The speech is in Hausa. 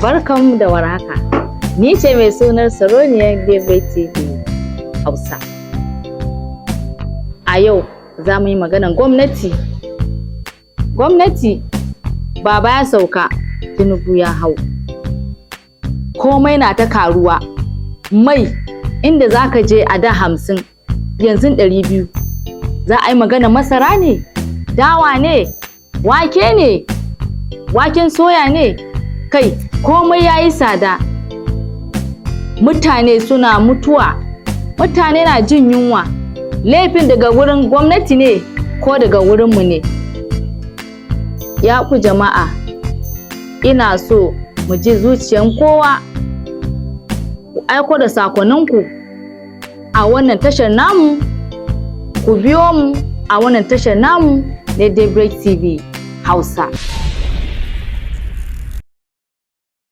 Barkanmu da warhaka. Ni ce mai sunar Sarauniyar Daybreak TV Hausa. A yau za mu yi maganan gwamnati. Gwamnati, Baba ya sauka, Tinubu ya hau. Komai na ta karuwa. Mai inda za ka je a da 50, yanzu 200. Za a yi magana masara ne, dawa ne, wake ne, waken soya ne, kai komai ya yi tsada. Mutane suna mutuwa, mutane na jin yunwa. Laifin daga wurin gwamnati ne ko daga wurinmu ne? Ya ku jama'a, ina so mu ji zuciyan kowa. Ku aiko da sakoninku a wannan tashar namu, ku biyo mu a wannan tashar namu na Daybreak TV Hausa.